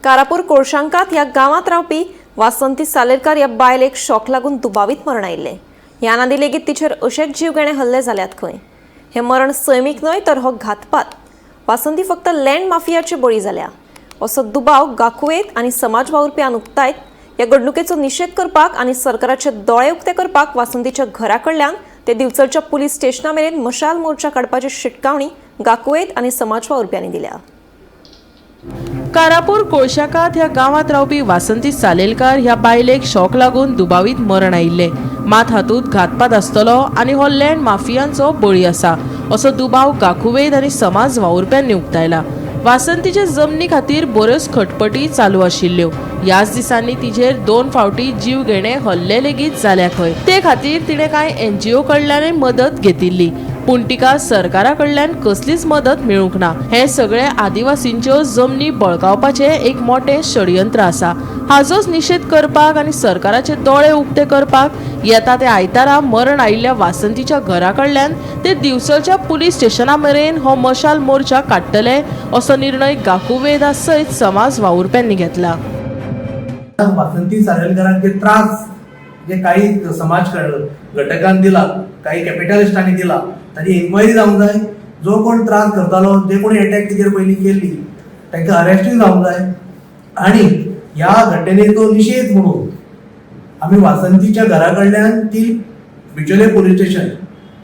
कारापूर कोळशांकात ह्या गांवांत रावपी वासंती सालेलकार ह्या बायलेक शॉक लागून दुबावीत मरण आयिल्लें. ह्या आदी लेगीत तिचेर अशेच जीवघेणे हल्ले जाल्यात खंय. हें मरण सैमीक न्हय तर हो घातपात. वासंती फक्त लँड माफियाचे बळी जाल्या असो दुबाव गाकुवेत आनी समाज वावुरप्यान उक्तायत ह्या घडणुकेचो निशेध करपाक आनी सरकाराचे दोळे उक्ते करपाक वासंतीच्या घरा कडल्यान ते दिवचलच्या पुलीस स्टेशना मेरेन मशाल मोर्चा काडपाची शिटकावणी गाकुवेत आनी समाज वावुरप्यांनी दिल्या. कारापूर कोळशाकात ह्या गांवांत रावपी वासंती सालेलकार ह्या बायलेक शॉक लागून दुबावीत मरण आयिल्लें. मात हातूंत घातपात आसतलो आनी हो लँड माफियांचो बळी आसा असो दुबाव गाकुवेद आनी समाज वावुरप्यांनी उक्तायला. वासंतीचे जमनी खातीर बऱ्योच खटपटी चालू आशिल्ल्यो. ह्याच दिसांनी तिजेर 2 फावटी जीवघेणे हल्ले लेगीत जाल्या खंय. ते खातीर तिणें कांय एनजीओ कडल्यानय मदत घेतिल्ली, पूण तिका सरकारा कडल्यान कसलीच मदत मेळूंक ना. हें सगळें आदिवासींच्यो जमनी बळकावपाचें एक मोटें षडयंत्र आसा. हाजोच निशेध करपाक आनी सरकाराचे दोळे उक्ते करपाक येता ते आयतारा मरण आयिल्ल्या वासंतीच्या घरा कडल्यान ते दिवचलच्या पुलीस स्टेशना मेरेन हो मशाल मोर्चा काडटले असो निर्णय गाकुवेदा सयत समाज वावुरप्यांनी घेतला. वासंती सालेलकारांक जे त्रास जे काही समाज घटकान दिला, काही कॅपिटलिस्टांनी दिला, ताची इन्क्वायरी जावंक जाय. जो कोण त्रास करतालो, जे कोणी अटॅक तिचेर पयलीं केल्ली, तांकां अरेस्टूय जावंक जाय. आनी ह्या घटनेचो निशेध म्हणून आमी वासंतीच्या घरा कडल्यान ती बिचोले पुलीस स्टेशन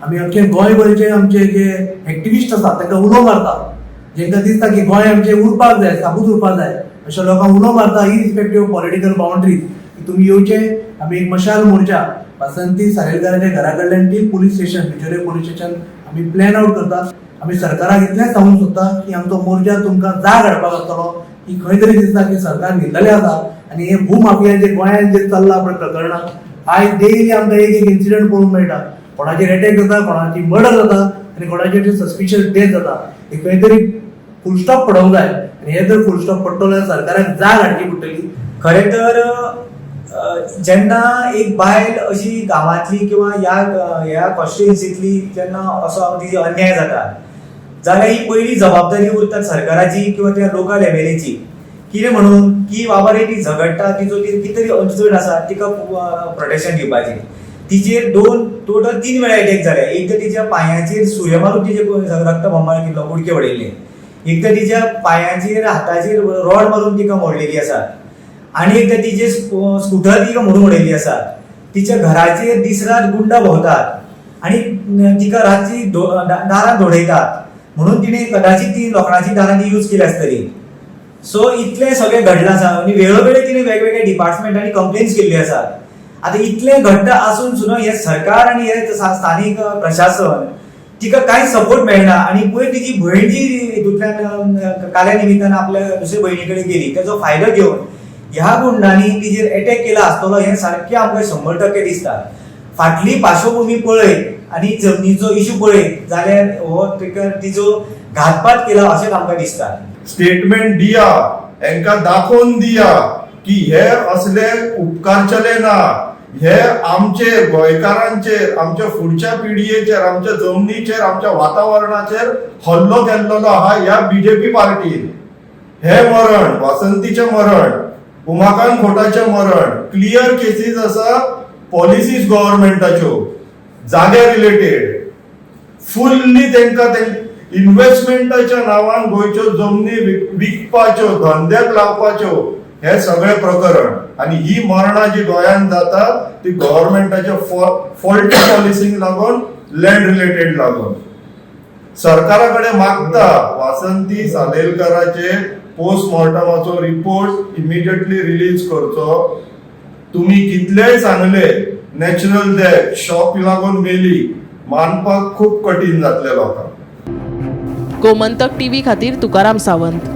आमी अख्खे गोंयभरचे आमचे जे एक्टिविस्ट आसात तांकां उलो मारता. जेंकां दिसता की गोंय आमचें उरपाक जाय, साबूत उरपाक जाय, अशा लोकांक उलो मारता इरिस्पेक्टीव ऑफ पॉलिटिकल बाउंड्रीज की तुमी येवचे. आमी एक मशाल मोर्चा वासंती सालेलकाराच्या घरा कडल्यान ती पुलीस स्टेशन, बिचोले पुलीस स्टेशन आमी प्लॅन आउट करता. आमी सरकाराक इतलेंच सांगूंक सोदता की आमचो मोर्चा तुमकां जाग हाडपाक आसतलो की खंय तरी दिसता की सरकार न्हिदलेलें आसा आनी हे भूमाफिया जे गोंयांत जे चल्लां पळय प्रकरणां, आयज डेली आमकां एक एक इन्सिडंट पळोवंक मेळटा. कोणाचेर एटॅक जाता, कोणाची मर्डर जाता आनी कोणाचेर सस्पिशियस डेथ जाता. हे खंय तरी फुल स्टॉप पडोवंक जाय आनी हे जर फुल स्टॉप पडटलो जाल्यार सरकाराक जाग हाडची पडटली. खरें तर जेन्ना एक बायल अशी गांवांतली किंवा ह्या ह्या कॉन्स्टिट्युएन्सींतली जेन्ना असो तिची अन्याय जाता जाल्यार ही पयली जबाबदारी उरता सरकाराची किंवा त्या लोकल एमएलएची. कितें म्हणून की बाबा रे, ती झगडटा, तिचो कितें तरी अडचण आसा, तिका प्रोटेक्शन दिवपाची. तिचेर 2, टोटल 3 वेळा एटॅक जाले. एकदां तिच्या पांयाचेर सुरे मारून तिचे रक्त बोंबाळ केल्लो, कुडके उडयल्ले. एकदां तिच्या पांयाचेर, हाताचेर रॉड मारून तिका मोडलेली आसा आनी एकदां तिचे स्कुटर तिका मोडून उडयल्ली आसा. तिच्या घराचेर दीस रात गुंडा भोंवतात आनी तिका रातची दारां धोडयतात, म्हणून तिणे कदाचित ती लोखणाची दारां ती यूज केली आसतली. सो इतलें सगळें घडलां आसा आनी वेळोवेळी तिणे वेगवेगळ्या डिपार्टमेंटांनी कंप्लेन्स केल्ली आसात. आतां इतलें घडटा आसून सुद्दां हें सरकार आनी हे स्थानीक प्रशासन तिका कांय सपोर्ट मेळना. आनी पयर तिची भयण जी हितूंतल्यान काल्या निमित्तान आपल्या दुसऱ्या भयणी कडेन गेली, तेजो फायदो घेवन ह्या गुंडांनी तिजेर एटॅक केला आसतलो हें सारकें आमकां 100% दिसता. फाटली पार्श्वभूमी पळयत आनी जमनीचो इशू पळयत जाल्यार हो तिका तिजो घातपात केला अशेंच आमकां दिसता. स्टेटमेंट दिया, हेंका दाखोवन दिया की हे असले उपकारचले ना. हे आमचे गोंयकारांचेर, आमच्या फुडच्या पिढयेचेर, आमच्या जमनीचेर, आमच्या वातावरणाचेर हल्लो केल्लो आहा ह्या बीजेपी पार्टीन. हे मरण, वासंतीचें मरण, उमाकांत खोटाचें मरण, क्लियर केसीस आसा. पॉलिसीज गव्हर्मेंटाच्यो जाग्या रिलेटेड फुल्ली तांकां इन्व्हेस्टमेंटाच्या नांवान गोंयच्यो जमनी विकपाच्यो, धंद्याक लावपाच्यो, हे सगळे प्रकरण. आनी ही मरणां जी गोंयांत जाता ती गव्हर्मेंटाच्या फॉल्टी पॉलिसींक लागून, लँड रिलेटेड लागून. सरकारा कडेन मागता, वासंती सालेलकाराचे पोस्टमॉर्टमाचो रिपोर्ट इमिजिएटली रिलीज करचो. तुम्ही कितलेय सांगले नॅचरल डेथ, शॉक लागून मेली, मानपाक खूब कठीण जातले लोकांक. गोमंतक टीव्ही खातीर तुकाराम सावंत.